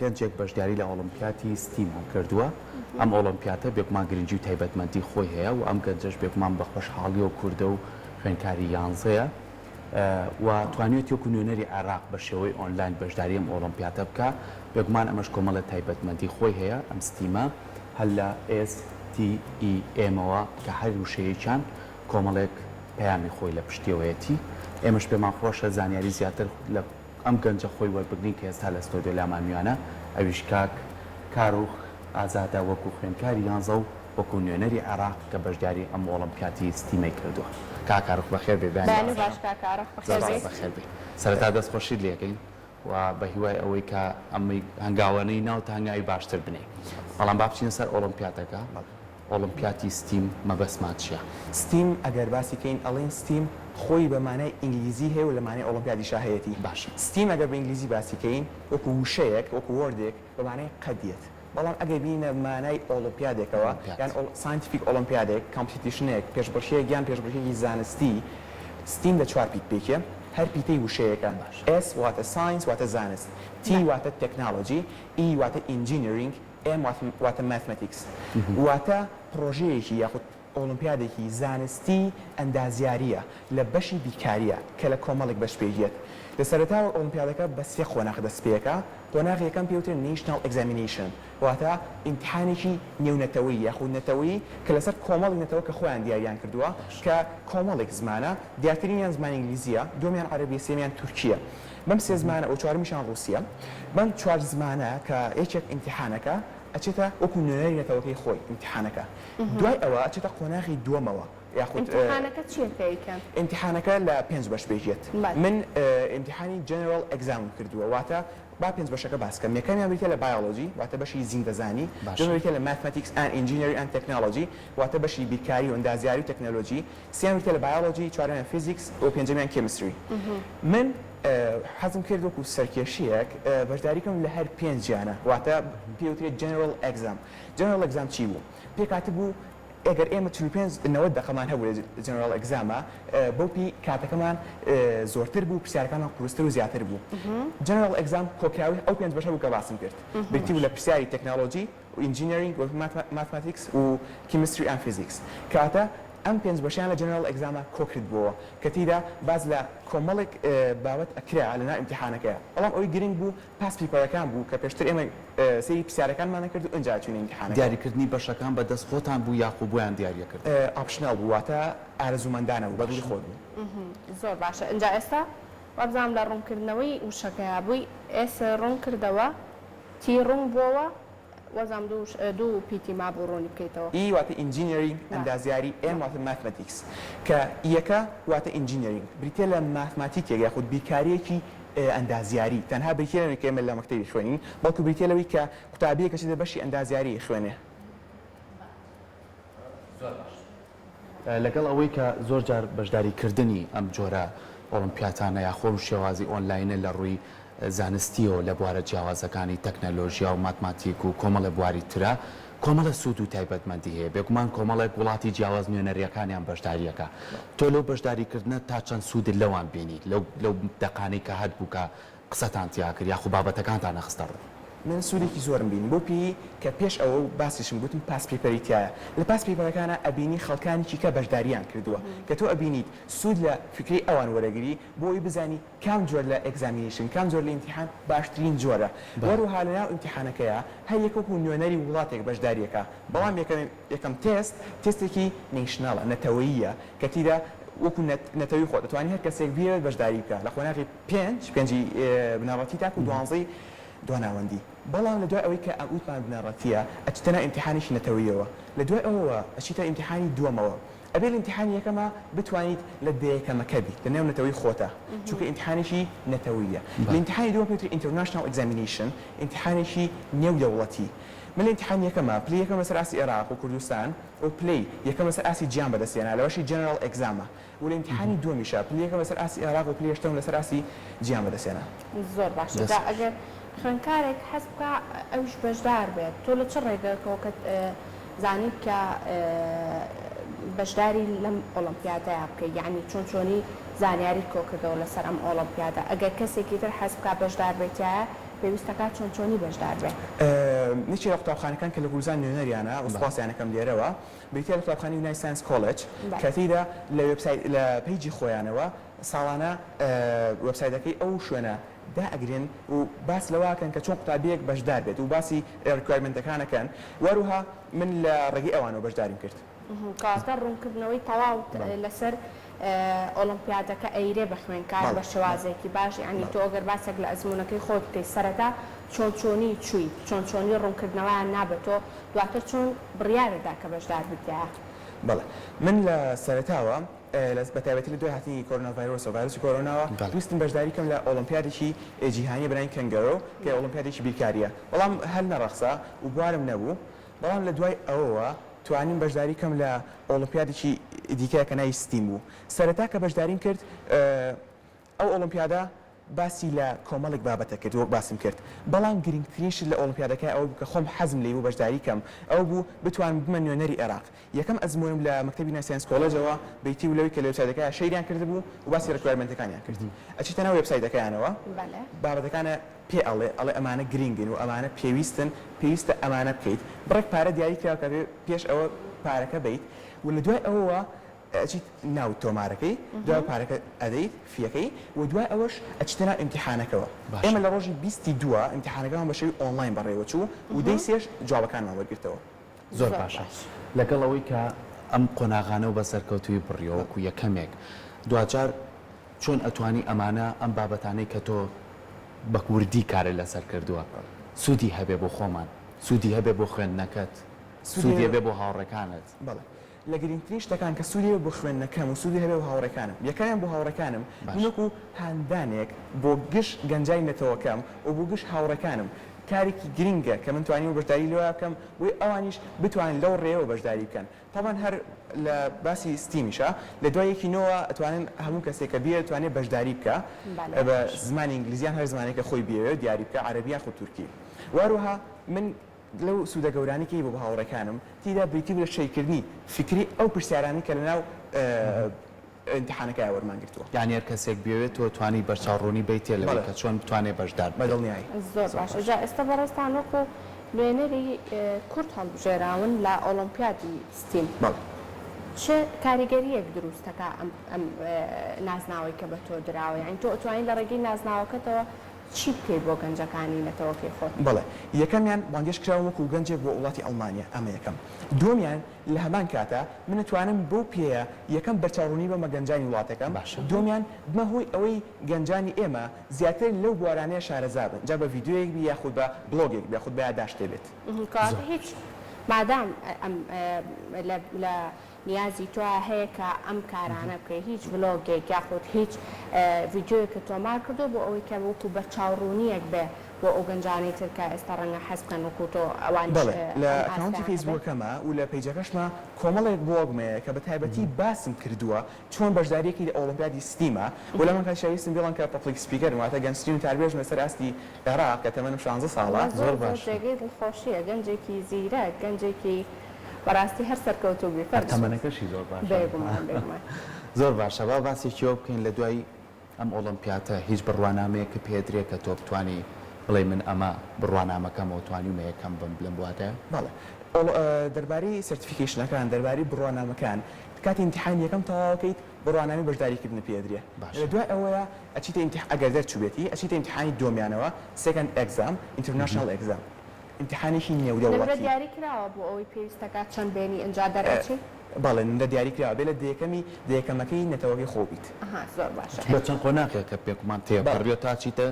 گەنجێک بەشداری لە ئۆڵۆمپیاتی STEAM کردووە، ئەم ئۆڵۆمپیاتە بێگومان گرنگی و تایبەتمەندی خۆی هەیە و ئەم گەنجەش بێگومان بە خۆشحاڵیەوە کوردە و خوێندکاری یانزەیە و توانیویەتی وەکو نوێنەری عێراق بە شێوەی ئۆنلاین بەشداری ئەم ئۆڵۆمپیاتە بکا، بێگومان ئەمەش کۆمەڵێ تایبەتمەندی خۆی هەیە، ئەم STEAM ە هەر لە STEM ەوە کە هەر وشەیەکیان کۆمەڵێک پەیامی خۆی لە پشتیەوەیەتی، ئێمەش پێمان خۆشە زانیاری زیاتر لە ئەم گەنجە خۆی وەربگرین کە ئێستا لە ستۆدیۆ لامان میوانە ئەویش کاک کاروخ ئازادە وەکو خوێندکاری یانزە و وەکو نوێنەری عێراق کە بەشداری ئەم ئۆڵۆمپیاتی STEAM ەی کردووە. کاک کاروخ بەخێر بێی بەیانی بەیانی باش کاک کاروخ بەخێر زۆر بێی. بەخێر بێی. سەرەتا دەست خۆشیت لێ ئەکەین و بە هیوای ئەوەی کە ئەمەی هەنگاوانەی ناوت هەنگاوی باشتر بنێی. بەڵام با بچینە سەر ئۆڵۆمپیاتەکە. ئۆڵۆمپیاتی STEAM مەبەستمان چیە؟ STEAM ئەگەر باسی کەین ئەڵێین STEAM خۆی بە مانای ئینگلیزی هەیە و لە مانای ئۆڵۆمپیادیشا هەیەتی. باشە. STEAM ئەگەر بە ئینگلیزی باسی کەین وەکو وشەیەک وەکو word ێک بە مانای قەد یەت. بەڵام ئەگەر بینە مانای ئۆڵۆمپیادێکەوە یان scientific ئۆڵۆمپیادێک، competition ێک، پێشبڕکێیەک یان پێشبڕکێکی زانستی، STEAM لە چوار پیت پێکێ، هەر پیتەی وشەیەکە، S واتە science واتە زانست، T واتە technology، E واتە engineering، M واتە mathematics واتە پڕۆژەیەکی یاخود ئۆڵۆمپیادێکی زانستی ئەندازیارییە لە بەشی بیرکارییە کە لە کۆمەڵێک بەش پێکدێت. لە سەرەتاوە ئۆڵۆمپیادەکە بە سێ قۆناغ دەستپێکا، قۆناغی یەکەم پێی وترێ National Examination واتە ئیمتیحانێکی نێونەتەوەیی یاخود نەتەوەیی کە لەسەر کۆمەڵێک نەتەوە کە خۆیان دیاریان کردووە کە کۆمەڵێک زمانە دیارترینیان زمانی ئینگلیزییە، دووەمیان عەرەبییە، سێیەمیان تورکییە. بەم سێ زمانە و چوارەمیشیان ڕووسییە. بەم چوار زمانە کە یەکێک ئیمتیحانەکە ئەچێتە وەکو نوێنەری نەتەوەکەی خۆی ئیمتیحانەکە دوای ئەوە ئەچێتە قۆناغی دووەمەوە یاخود ئیمتیحانەکە چیە کە ئەیکەن؟ ئیمتیحانەکە لە پێنج بەش پێکدێت من ئیمتیحانی General Exam م کردووە واتە با پێنج بەشەکە باس کەم یەکەمیان بریتیە لە بایۆلۆجی واتە بەشی زیندەزانی دووەمیان بریتیە لە Mathematics and Engineering and Technology واتە بەشی بیرکاری و ئەندازیاری و تەکنەلۆجی سێیەم بریتیە لە بایۆلۆجی چوارەمیان Physics و پێنجەمیان Chemistry من حەزم کرد وەکو سەرکێشییەک بەشداری بکەم لە هەر پێنجیانە واتە پێی وترێت General Exam General Exam چی بوو؟ پێکهاتبوو ئەگەر ئێمە 45 90 دەقەمان هەبوو لە General Exam ا بەو پێی کاتەکەمان زۆرتر بوو پرسیارەکانمان قورستر و زیاتر بوو General Exam کۆکراوەی ئەو پێنج بەشە بوو کە باسم کرد بریتی بوو لە پرسیاری تەکنەلۆجی و Engineering و Mathematics و Chemistry and Physics کەواتە ئەم پێنج بەشەیان لە General Exam ا کۆکردبووەوە کە تێیدا باس لە کۆمەڵێک بابەت ئەکرا لەناو ئیمتیحانەکەیا بەڵام ئەوەی گرنگ بوو past paper ەکان بوو کە پێشتر ئێمە سەیری پرسیارەکانمان ئەکرد و ئنجا ئەچوینە ئیمتیحانەکە. دیاریکردنی بەشەکان بە دەست خۆتان بوو یاخو بۆیان دیاریەکردن؟ Optional بوو واتە ئارەزوومەندانە بوو بە دڵی خۆت بوو. زۆر باشە ئنجا ئێستا وابزانم لە ڕوونکردنەوەی وشەکەیا بووی S ڕوون کردەوە T ڕوون بۆوە وەزام دوو پیتی مابوو ڕوونی بکەیتەوە. E واتە Engineering ئەندازیاری، M واتە Mathematics کە E یەکە واتە Engineering بریتیە لە ماتماتیکێک یاخود بیرکارییەکی ئەندازیاری تەنها بریتیە لەوەی کە ئێمە لە مەکتەبی خوێنین بەڵکو بریتیە لەوەی کە قوتابیەک ئەچێتە بەشی ئەندازیاری ئەخوێنێ. زۆر باش. لەگەڵ ئەوەی کە زۆر جار بەشداری کردنی ئەم جۆرە ئۆڵۆمپیاتانە یاخۆ ئەم شێوازی ئۆنلاینە لە ڕووی زانستییەوە لە بوارە جیاوازەکانی تەکنەلۆژیا و ماتماتیک و کۆمەڵێ بواری ترا کۆمەڵێ سوود و تایبەتمەندی هەیە بێگومان کۆمەڵێک وڵاتی جیاواز نوێنەرییەکانیان بەشدارییەکە تۆ لەو بەشداریکردنە تا چەند سوودت لەوان بینی لەو لەو دەقانەی کە هەتبوو کە قسەتان تیا کرد یاخو بابەتەکانتان ئەخستە ڕوو؟ من سوودێکی زۆرم بینی بەو پێیەی کە پێش ئەوە و باسیشم گوتم past paper ی تیایە لە past paper ەکانا ئەبینی خەڵکانێکی کە بەشداریان کردووە کە تۆ ئەبینیت سوود لە فیکرەی ئەوان وەرەگری بۆ ئەوەی بزانی کام جۆر لە examination کام جۆر لە ئیمتیحان باشترین جۆرە وەروەها لەناو ئیمتیحانەکەیا هەر یەک وەکو نوێنەری وڵاتێک بەشداریەکا بەڵام یەکەم یەکەم تێست تێستێکی national ە نەتەوەییە کە تیدا وەکو نەتەوی خۆت ئەتوانی هەر کەسێک بیەوێت بەشداری بکا لە قۆناغی پێنج پێنجی بنەڕەتی تاکو دوانزەی دواناوەندی بەڵام لە دوای ئەوەی کە وتمان بنەڕەتیە ئەچیتە ناو ئیمتیحانێکی نەتەوەییەوە لە دوای ئەوەوە ئەچیتە ئیمتیحانی دووەمەوە ئەبێ لە ئیمتیحانی یەکەما بتوانیت لە دە یەکەمەکە بیت لە نێو نەتەوەی خۆتا چونکە ئیمتیحانێکی نەتەوەییە لە ئیمتیحانی دووەم پێی وترێ International Examination ئیمتیحانێکی نێو دەوڵەتی من لە ئیمتیحانی یەکەما پلەی یەکەم لەسەر ئاستی ئێراق و کوردستان و پلەی یەکەم لەسەر ئاستی جیهان بەدەست هێنا لە بەشی General Exam ا و لە ئیمتیحانی دووەمیشا پلەی یەکەم لەسەر ئاستی ئێراق و پلەی هەشتەم لەسەر ئاستی جیهان بەدەست هێنا. زۆر باشە جا ئەگەر خوێندکارێک حەز بکا ئەویش بەشدار بێت تۆ لە چ ڕێگەکەوە کە زانیت کە بەشداری لەم ئۆڵۆمپیادەیا بکەی یەعنی چۆن چۆنی زانیاریت کۆکردەوە لەسەر ئەم ئۆڵۆمپیادە ئەگەر کەسێکی تر حەز بکا بەشدار بێت تیایا. پێویستەکا چۆن چۆنی بەشدار بێ؟ یەکێ لە قوتابخانەکان کە لە کوردستان نوێنەریانە و سوپاسیان ئەکەم لێرەوە بریتیە لە قوتابخانەی یونای Science College کە تێیدا لە وێبسایت لە page ی خۆیانەوە ساڵانە وێبسایتەکەی ئەو شوێنە دائەگرن و باس لەوە ئەکەن کە چۆن قوتابیەک بەشدار بێت و باسی requirement ەکان ئەکەن وەروها من لە ڕێگەی ئەوانەوە بەشداریم کرد. کەواتە ڕوونکردنەوەی تەواو لەسەر ئۆڵۆمپیادەکە ئەیرێ بە خوێندکار بە شێوازێکی باش یانی تۆ ئەگەر باسێک لە ئەزموونەکەی خۆت بکەی سەرەتا چۆن چۆنی چووی چۆن چۆنی ڕوونکردنەوەیان نا بە تۆ دواتر چۆن بڕیارت دا کە بەشدار بیت تیایا؟ بەڵێ من لە سەرەتاوە بە تایبەتی لە دوای هاتنی کۆرۆنا ڤایرۆسەوە ڤایرۆسی کۆرۆناوە ویستم بەشداری کەم لە ئۆڵۆمپیادێکی جیهانی بە ناوی کەنگەرۆ کە ئۆڵۆمپیادێکی بیرکارییە بەڵام هەر نەڕەخسا و بوارم نەبوو بەڵام لە دوای ئەوەوە توانیم بەشداری کەم لە ئۆڵۆمپیادێکی دیکە کە ناوی STEAM بوو. سەرەتا کە بەشداریم کرد ئەو ئۆڵۆمپیادە باسی لە کۆمەڵێک بابەتە کرد وەک باسم کرد، بەڵام گرنگترین شت لە ئۆڵۆمپیادەکە ئەوە بوو کە خۆم حەزم لێی بوو بەشداری کەم ئەوە بوو بتوانم ببمە نوێنەری عێراق. یەکەم ئەزموونم لە مەکتەبی نای Science College ەوە بریتی بوو لەوەی کە لە وێبسایتەکەیا share یان کردبوو و باسی requirement ەکانیان کرد. ئەچیتە ناو وێبسایتەکەیانەوە بابەتەکانە پێ ئەڵێ ئەڵێ ئەمانە گرینگن و ئەمانە پێویستن پێویستە ئەمانە بکەیت بڕێک پارە دیاری کراوە کە ئەبێ پێش ئەوە پارەکە بەیت و لە دوای ئەوەوە ئەچیت ناوت تۆمارەکەی دوای پارەکە ئەدەیت fee یەکەی و دوای ئەوەش ئەچیتە ناو ئیمتیحانەکەوە ئێمە لە ڕۆژی بیستی دووە ئیمتیحانەکەمان بە شێوەی ئۆنڵاین بەڕێوە چوو و دەی سێش جوابەکانمان وەرگرتەوە. زۆر باشە لەگەڵ ئەوەی کە ئەم قۆناغانەو بە سەرکەوتووی بڕیەوە وەکو یەکەمێک دواجار چۆن ئەتوانی ئەمانە ئەم بابەتانەی کە تۆ بە وردی کارت لەسەر کردووە سوودی هەبێ بۆ خۆمان سوودی هەبێ بۆ خوێندنەکەت سوودی هەبێ بۆ هاوڕێکانت؟ بەڵێ لە گرنگترین شتەکان کە سوودی هەبێ بۆ خوێندنەکەم و سوودی هەبێ بۆ هاوڕێکانم یەکەمیان بۆ هاوڕێکانم من وەکو هاندانێک بۆ گشت گەنجانی نەتەوەکەم و بۆ گشت هاوڕێکانم کارێکی گرنگە کە من توانیومە بەشداری لەویا بکەم بۆی ئەوانیش بتوانن لەو ڕێیەوە بەشداری بکەن تەبعەن هەر لە باسی STEAM یشە لە دوای یەکی نۆوە ئەتوانن هەموو کەسێک کە بیەوێت توانێت بەشداری بکا بە زمانی ئینگلیزی یان هەر زمانێک کە خۆی بیەوێت دیاری بکا عەرەبی یاخود تورکی و هەروەها من لەو سوودە گەورانەی کە هەیبوو بە هاوڕێکانم تیدا بریتی بوو لە share کردنی فیکری ئەو پرسیارانەی کە لەناو ئیمتیحانەکەیا وەرمان گرتووە. یانی هەر کەسێک بیەوێت تۆ توانی بەرچاو ڕوونی بەیتێ لەوەی کە چۆن بتوانێ بەشدار ببێت. بەدڵنیایی. زۆر باشە جا ئێستا بەڕێزتان وەکو نوێنەری کورد هەڵبژێراون لە ئۆڵۆمپیادی STEAM بەڵێ. چ کاریگەرییەک دروست دەکا ئەم ئەم نازناوەی کە بە تۆ دراوە یانی تۆ ئەتوانی لە ڕێگەی نازناوەکەتەوە چی بکەی بۆ گەنجەکانی نەتەوەکەی خۆت؟ بەڵێ یەکەمیان بانگێشت کراوم وەکو گەنجێک بۆ وڵاتی ئەڵمانیا ئەمە یەکەم دووەمیان لە هەمان کاتا من ئەتوانم بەو پێیە یەکەم بەرچاوڕوونی بەمە گەنجانی وڵاتەکەم، باشە. دووەمیان بمە هۆی ئەوەی گەنجانی ئێمە زیاتر لەو بوارانەیە شارەزا بن جا بە ڤیدیۆیەک بی یاخود بە بڵۆگێک بی یاخود بە یاداشتێ بێت. کەواتە زۆر هیچ مادام ئەم لە لە نیازی تۆ هەیە کە ئەم کارانە بکەی هیچ ڤلۆگێک یاخود هیچ ڤیدیۆیەکت تۆمار کردووە بۆ ئەوەی کە وەکو بەرچاوڕوونییەک بێ بۆ ئەو گەنجانەی تر کە ئێستا ڕەنگە حەز بکەن وەکو تۆ ئەوانیش بەڵێ لە ئەم ئەکاونتی ئاستەیان هەبێ؟ فەیسبووکەکەما و لە page ەکەشما کۆمەڵێک بڵۆگم هەیە کە بە تایبەتی باسم کردووە چۆن بەشداریەکی لە ئۆڵۆمپیادی STEAM ە و لەمان کاتیشا ویستم بیڵێم کە public speaker م واتە گەنجترین وتاربێژم لەسەر ئاستی عێراق کە تەمەنم 16 ساڵە. ئەمە زۆر زۆر زۆر باشە. جێگەی دڵخۆشیە گەنجێکی زیرەک گەنجێکی بەڕاستی هەر سەرکەوتوو بی هەر فەرزوو. تەمەنەکەشی زۆر باشە. بێگومان بێگومان. زۆر باشە با باسێکی ئەوە بکەین لە دوای ئەم ئۆڵۆمپیاتە هیچ بڕوانامەیەکت پێدرێ کە تۆ بتوانی بڵێی من ئەمە بڕوانامەکەمەوە توانیومە یەکەم بم لەم بوارەیا؟ بەڵێ دەربارەی certification ەکان دەربارەی بڕوانامەکان کاتی ئیمتیحانی یەکەم تەواوەکەیت بڕوانامەی بەشداریکردنت پێ ئەدرێ باشە. لە دوای ئەوەیا ئەچیتە ئیمتیح ئەگەر دەرچووبێتی ئەچیتە ئیمتیحانی دووەمیانەوە second exam international exam ئیمتیحانێکی نمرە نێودەوڵەتی. دیاری کراوە بۆ ئەوەی پێویستەکات چەند بێنی ئینجا دەرئەچی؟ بەڵێ نمرە دیاری کراوە بێ لە دەیەکەمی دەیەکەمەکەی نەتەوەکەی خۆو بیت. ئەها زۆر باشە. بە چەند قۆناغێکە بێگومان بەڵێ. تێپەڕیوە تا چیتە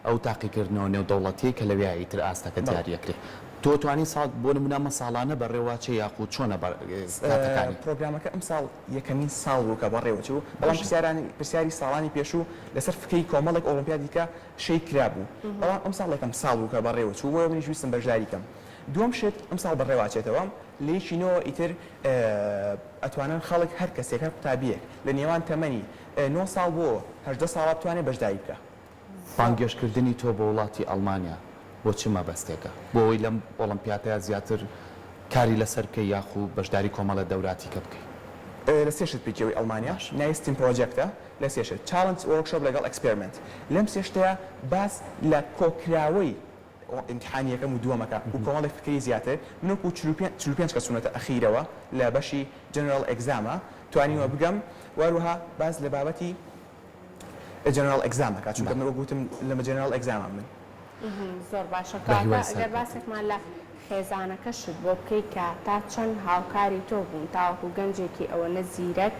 ئەو تاقیکردنەوە نێودەوڵەتیەی کە لەویا ئیتر ئاستەکە بەڵێ. دیاری ئەکرێ. تۆ توانی ساڵ بۆ نمونە ئەمە ساڵانە بەڕێوە چێ یاخود چۆنە بە کاتەکانی؟ پرۆگرامەکە ئەمساڵ یەکەمین ساڵ بوو کە بەڕێوە چوو، بەڵام باشە. پرسیارانی پرسیاری ساڵانی پێشوو لەسەر فکەی کۆمەڵێک ئۆڵۆمپیادی دیکە share کرابوو، بەڵام ئەمساڵ یەکەم ساڵ بوو کە بەڕێوە چوو، بۆیە منیش ویستم بەشداری کەم. دووەم شت ئەمساڵ بەڕێوە ئەچێتەوە، لە یەکی نۆوە ئیتر ئەتوانن خەڵک هەر کەسێک هەر قوتابییەک لە نێوان تەمەنی نۆ ساڵ بۆ 18 ساڵە بتوانێت بەشداری بکا. بانگێشتکردنی تۆ بۆ وڵاتی ئەڵمانیا بۆ چ مەبەستێکە؟ بۆ ئەوەی لەم ئۆڵۆمپیاتەیا زیاتر کاری لەسەر بکەی یاخو بەشداری کۆمەڵە دەوراتی کە بکەی؟ لە سێ شت پێکیەوەی ئەڵمانیا ناوی STEAM project ە لە سێ شت challenge workshop لەگەڵ experiment لەم سێ شتەیا باس لە کۆکراوەی ئیمتیحانی یەکەم و دووەمەکە و کۆمەڵێک فکرەی زیاتر من وەکو 45 کەس چوونەتە ئەخیرەوە لە بەشی general exam ا توانیومە بگەم و هەروەها باس لە بابەتی general exam ئەکات چونکە من وەک وتم لە general exam ام من. زۆر باشە بە هیوای کەواتە گەر سەرکەوتن. باسێکمان لە خێزانەکەشت بۆ بکەی کە تا چەند هاوکاری تۆ بوون تاوەکو گەنجێکی ئەوەنە زیرەک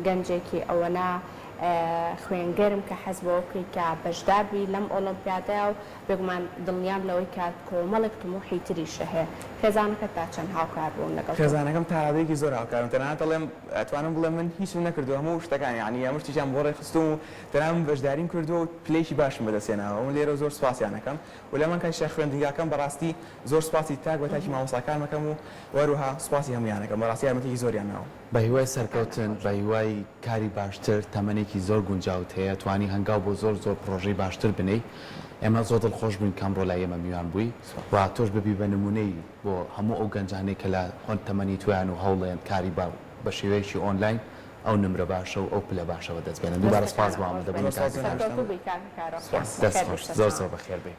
گەنجێکی ئەوەنە خوێن گەرم کە حەز بەوە بکەی کە بەشدار بی لەم ئۆڵۆمپیادەیا و بێگومان دڵنیام لەوەی کە کۆمەڵێک تموحی تریشە هەیە. خێزانەکەت تا چەند هاوکار بوون لەگەڵ تۆ؟ خێزانەکەم تا ڕادەیەکی زۆر هاوکارم تەنانەت ئەڵێم ئەتوانم بڵێم من هیچم نەکردووە هەموو شتەکان یانی هەموو شتێکیان بۆ ڕێکخستووم و تەنانەت من بەشداریم کردووە و پلەیەکی باشم بەدەست هێناوە من لێرەوە زۆر سوپاسیان ئەکەم و لەمان کاتیشا خوێندنگاکەم بەڕاستی زۆر سوپاسی تاک بە تاکی مامۆستاکانم ئەکەم و هەروەها سوپاسی هەموویان ئەکەم بەڕاستی یارمەتیەکی زۆریان ناوم. بە هیوای سەرکەوتن، بە هیوای کاری باشتر، تەمەنێکی زۆر گونجاوت هەیە، توانی هەنگاو بۆ زۆر زۆر پڕۆژەی باشتر بنێی، ئێمە زۆر دڵخۆش بووین کە ئەمڕۆ لای ئێمە میوان بووی و تۆش ببی بە نموونەی بۆ هەموو ئەو گەنجانەی کە لە تەمەنی تۆیان و هەوڵێن کاری بە بە شێوەیەکی ئۆنلاین ئەو نمرە باشە و ئەو پلە باشە بەدەست بێنن. دووبارە دەستەکانت سوپاس بۆ خۆش بێت. ئامادەبوونی کاکە کارۆ. سەرکەوتوو بی کاکە کارۆ. دەست بەخێر خۆش. بێی زۆر سەرچاوە. زۆر بەخێر بێی.